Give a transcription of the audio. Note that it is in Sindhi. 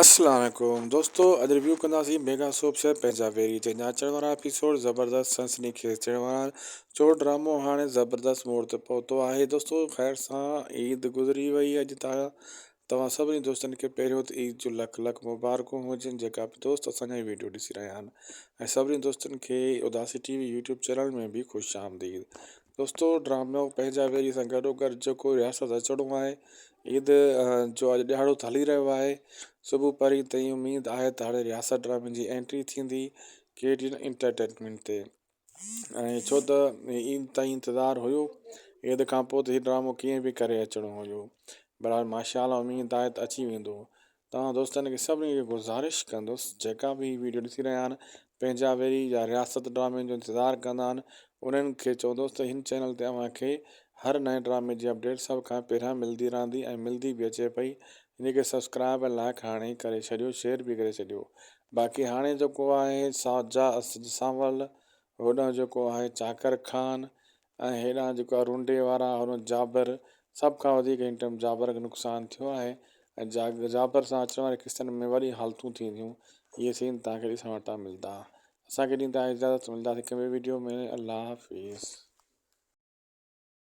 اسلام عليڪم دوستو اڄ ريويو ڪنداسين ميگا سوپ شهر پنهنجا ويري جنهن جا اچڻ وارا ايپيسوڊ زبردست سنسني خيز ٿيڻ وارا آهن چور ڊرامو هاڻي زبردست موڙ تي پهتو آهي دوستو خير سان عيد گذري وئي اڄ توهان سڀني دوستن کي پهريون ته عيد جو لک لک مبارڪون هجن جيڪا به دوست اسان جا ويڊيو ڏسي رهيا آهن ۽ سڀني دوستن کي Udasi T V YouTube channel ۾ به خوش آمديد دوستو ڊرامو پنهنجا ويري سان گڏو گڏ جيڪو رياست اچڻو آهي عيد جو اڄ ڏهاڙو هلي رهيو آهي صبح پرين تائين اميد آهي ته هاڻي رياست ڊرامي جي انٽري ٿيندي ڪي ٽي اين انٽرٽينمينٽ تي ۽ ڇو ته عيد تائين انتظار هيو عيد کان پوء ته هي ڊرامو ڪيئن به ڪري اچڻو هيو بهرحال ماشاء الله اميد آهي ته اچي ويندو توهان دوستن کي سڀني کي گذارش ڪندس جيڪا به هي ويڊيو ڏسي رهيا آهن پنهنجا ويري يا رياست ڊرامي جو انتظار ڪندا آهن انهن کي چوندس ته هن چينل تي اوهان کي هر نئين ڊرامي جي اپڊيٽ سڀ کان پهريان ملدي رهندي ۽ ملدي به اچي پئي ان کي سبسڪرائب ۽ لائڪ هاڻي ئي ڪري ڇڏيو شيئر به ڪري ڇڏيو باقي هاڻي جيڪو آهي ساجا سانول هوڏانهن جيڪو آهي چاڪر خان ۽ هيڏانهن جيڪو آهي رونڊي وارا هوڏانهن جابر سڀ کان وڌيڪ هن ٽائيم جابر کي نقصان ٿيو آهي ۽ جابر سان اچڻ واري قسطن ۾ وڏي حالتون ٿينديون اهي سين توهان کي ڏسڻ وٽان ملدا اسان کي ڏيندا اجازت ملداسين هڪ ٻي ويڊيو ۾ الله حافظ.